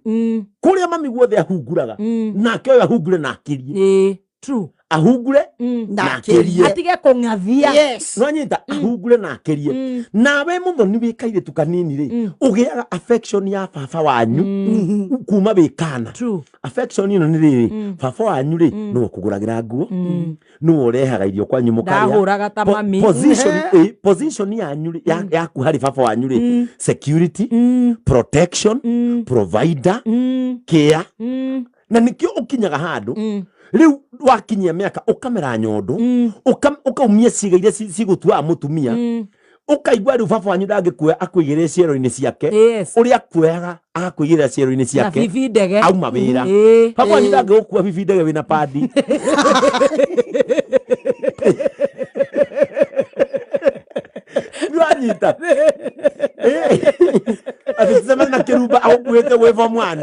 kũrĩa mami guothe ahunguraga, nake ũyũ ahungure na akĩrie. Ĩĩ, true. Ahungure na na akĩrie. Atige kũng'athia. Yes. Nwanyita ahungure na akĩrie. Nawe mũthoni wĩ kairĩtu kanini rĩ, ũgĩaga affection ya baba wanyu kuma wĩ kana. True. Affection ĩno nĩ rĩrĩ, baba wanyu rĩ, nĩwe ũkũgũragĩra nguo, nĩwe ũrehaga irio kwanyu mũkarĩa. Ndahũraga ta mami. Position, position yanyu rĩ, yaku harĩ baba wanyu rĩ, security, protection, provider, care. Na nĩkĩo ũkinyaga handũ rĩu wakinyia mĩaka ũkamera nyondo, ũkaumia ciĩga iria cigũtuaga mũtumia, ũkaigua rĩu baba wanyu ndangĩkuoya akũigĩrĩre ciero-inĩ ciake. Yes. Ũrĩa akuoyaga agakũigĩrĩra ciero-inĩ Na ciake bibi ndege. Auma wĩra. Ĩĩ. Baba wanyu ndangĩgũkua bibi ndege wĩna padi. Nĩwanyita? Atĩ tũcemanie na kĩrumba agũkuĩte gwĩ form one,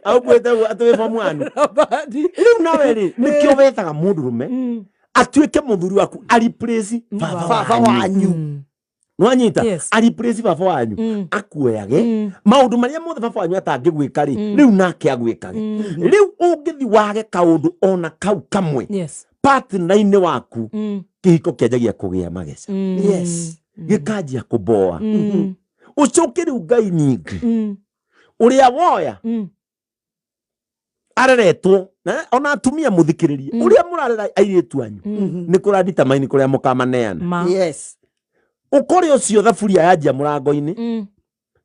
agũkuĩte atĩ wĩ form one. Padi. Rĩu nawe rĩ, nĩkĩo wethaga mũndũrũme atuĩke mũthuri waku, a replace baba baba wanyu. Wanyu. Nwanyita? Yes. A replace baba wanyu, akuoyage maũndũ marĩa mothe baba wanyu atangĩgwĩka rĩ, rĩu nake agwĩkage. Rĩu ũngĩthi wage kaũndũ ona kau kamwe partner-inĩ waku, kĩhiko kĩanjagia kũgĩa mageca, gĩkanjia kũboa. Ũcoke rĩu Ngai nyingĩ ũrĩa woya areretwo na ona atumia mũthikĩrĩrie ũrĩa mũrarera airĩtu anyu nĩ kũranditamaini kũrĩa mũkamaneana. Ma. Yes. Ũkore ũcio thaburia yanjia mũrango-inĩ,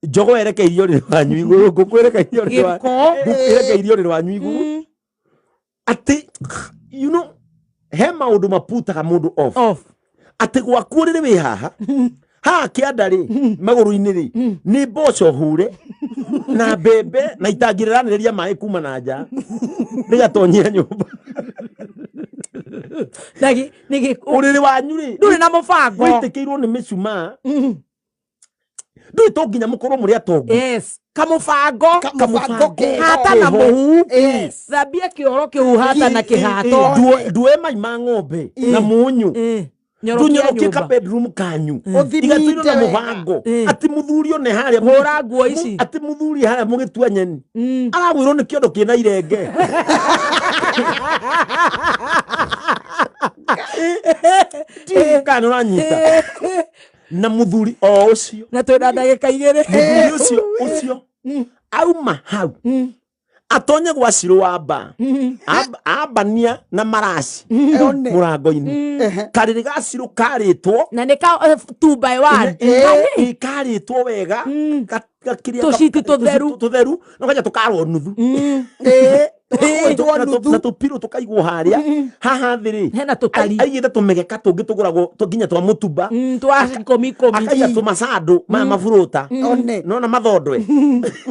njogo erekeirio ũrĩrĩ wanyu igũrũ, ngũkũ erekeirio ũrĩrĩ Gĩko. Ngũkũ erekeirio ũrĩrĩ wanyu igũrũ, atĩ he maũndũ maputaga mũndũ off. Off. Atĩ gwaku ũrĩrĩ wĩ haha haha kĩanda rĩ, magũrũ-inĩ rĩ, nĩ mboco hure na mbembe na itangi rĩranĩrĩria maĩ kuma na nja rĩgatonyia nyũmba. Na nĩ gĩko. Ũrĩrĩ wanyu rĩ, Ndũrĩ na mũbango. wĩitĩkĩirwo nĩ mĩcumaa. Ndũĩ to nginya mũkorwo mũrĩ atongu. Yes. Kamũbango. Kamũbango keho. Hata na mũhu. Yes. Thambia kĩoro kĩu hata na kĩhato. Ndue mai ma ng'ombe na mũnyũ. Nyorokia Tũnyorokie ka nyũmba. bedroom kanyu. Ũthimite Igatũirwo na wega. mũbango atĩ mũthuri one harĩa Hũra nguo ici. Atĩ mũthuri harĩa mũgĩtua nyeni aragwĩrwo nĩ kĩondo kĩna irenge. Ndiũĩ kana nĩũranyita. Na mũthuri o ũcio, Na twĩna ndagĩka 2. Mũthuri ũcio auma hau atonye gwa Cirũ wamba ambania na maraci One. mũrango-inĩ, karĩrĩ ga Cirũ karĩtwo Na nĩ ka two by one. Karĩtwo wega, gakĩrĩa Tũciti tũtheru. Tũtheru no kanja tũkarwo nuthu. Tũgakwĩtwo Na nuthu. Na tũpirũ tũkaigwo harĩa haha thĩ rĩ, Hena tũtari. Aigĩte tũmĩgeka tũngĩ tũgũragwo nginya twa mũtumba. Twa ikũmi ikũmi. Akaiga tũmacandũ maya maburũta. One. Nona mathondwe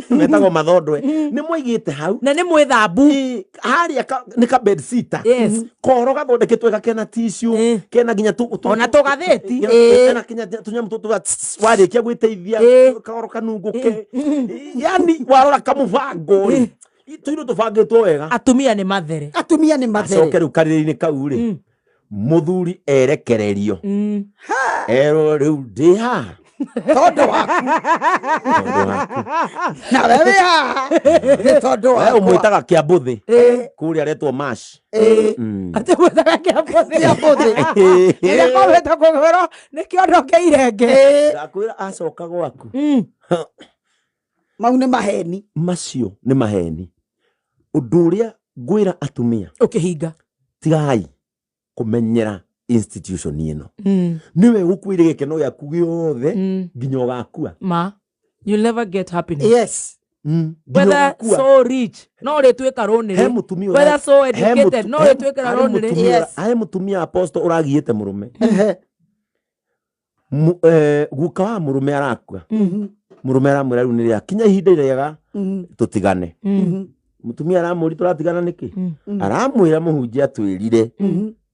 metagwo mathondwe nĩ mwaigĩte hau. Na nĩ mwĩthambu. Ĩ, harĩa nĩ ka bed sitter. Yes. Koro gathondeketwo wega kena tissue, kena nginya Ona tũgathĩti. Kena nginya tũnyamũ tũtũ warĩkia gwĩteithia, koro kanungũke, yani warora kamũbango rĩ, tũindo tũbangĩtwo wega. Atumia nĩ mathere. Atumia nĩ Acoke mathere. rĩu karĩrĩ-inĩ kau rĩ, mũthuri erekererio, erwo rĩu ndĩ haha tondũ waku. Tondũ waku. Nawe wĩ haha nĩ tondũ We wakwa. ũmwĩtaga kĩambũthĩ kũrĩa aretwo mash. Atĩ mwĩtaga kĩambũthĩ. Kĩambũthĩ. Rĩrĩa kwamĩte kũgwĩrwo nĩ kĩondo kĩa irenge. Ndakwĩra acoka gwaku, Mau nĩ maheni. Macio nĩ maheni. Ũndũ ũrĩa ngwĩra atumia, Ũkĩhinga, tigai kũmenyera Institution ĩno nĩwe gũkuĩre gĩkeno gĩaku gĩothe nginya ũgakua. Ma, you'll never get happiness. Nginya Whether ũgakua. so rich, no rĩtuĩka He rũnĩrĩ. mũtumia Whether so he educated, no rĩtuĩka harĩ rũnĩrĩ. Harĩ mũtumia, apostle, ũragiĩte mũrũme. Guka wa mũrũme arakua. Mũrũme aramwĩra rĩu nĩ rĩakinya ihinda rĩega tũtigane. Mũtumia aramũri, tũratigana nĩkĩ? Aramwĩra mũhunjia atwĩrire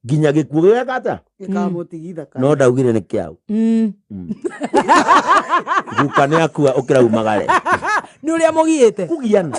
nginya gĩkuũ gĩgeka atĩa? Gĩkamũtigitha. No ndaugire nĩ kĩau. Guka nĩ akua, ũkĩraumagare. Nĩ ũrĩa mũgiĩte. Kũgiana.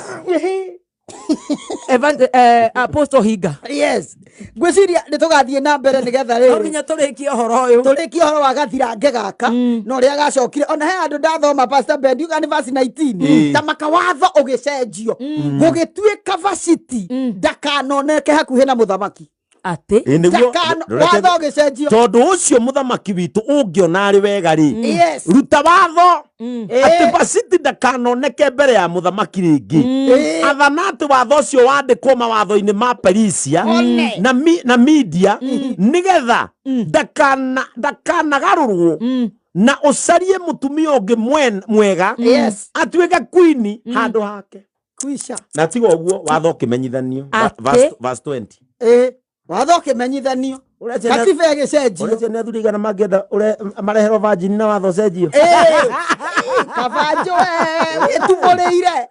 Apostle Hinga. Yes, ngwĩciria nĩ tũgathiĩ na mbere nĩgetha No rĩrĩ nginya tũrĩkie ũhoro ũyũ. Tũrĩkie ũhoro wa gathirange gaka na ũrĩa gacokire. Ona he handũ ndathoma, Pastor Ben, ndiuga nĩ verse 19. Ta makawatho ũgĩcenjio, gũgĩtuĩka Vashiti ndakanoneke hakuhĩ na mũthamaki. Atĩ? Ĩ, nĩguo. Watho ũgĩcenjio. Tondũ ũcio mũthamaki witũ ũngĩona arĩ wega rĩ, ruta watho atĩ Vashiti ndakanoneke mbere ya mũthamaki rĩngĩ. Athana atĩ watho ũcio wandĩkwo mawatho-inĩ ma Perisia One. na Media, nĩgetha ndakanagarũrwo, na ũcarie mũtumia ũngĩ mwega atuĩke queen handũ hake. Kwisha. Na tiga ũguo, watho ũkĩmenyithanio. Atĩ? Verse 20. Ĩ, watho ũkĩmenyithanio. Ũreciria Katiba ĩgĩcenjio. Ũreciria nĩ athuri igana mangĩenda mareherwo virgin na watho ũcenjio? Kabanjũ wĩtumũrĩire.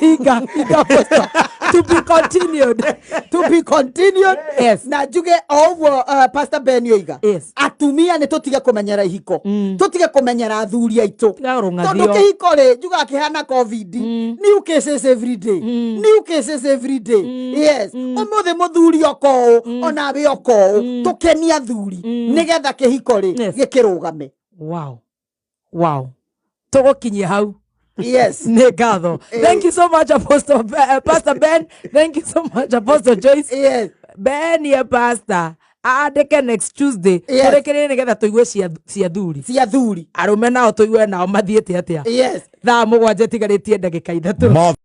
Hinga, Hinga Apostle. To be continued. To be continued. Na njuge o ũguo, Pastor Ben oiga, atumia nĩ tũtige kũmenyera ihiko, tũtige kũmenyera athuri aitũ. Tiga rũng'athio. Tondũ kĩhiko rĩ, njugaga kĩhana COVID, new cases every day, new cases every day. Yes, ũmũthĩ mũthuri oka ũũ, onawe oka ũũ, tũkenie athuri nĩgetha kĩhiko rĩ gĩkĩrũgame. Wow, tũgũkinyia hau. Nĩ ngatho. Thank you so much, Apostle, Pastor Ben. Thank you so much, Apostle Joyce. Ben ye pastor andĩke next Tuesday. Tũrĩkĩrĩrie nĩgetha tũigue cia thuri. Cia thuri. Arũme nao tũigue nao mathiĩte atĩa. Thaa 7 ĩtigarĩtie ndagĩka 3.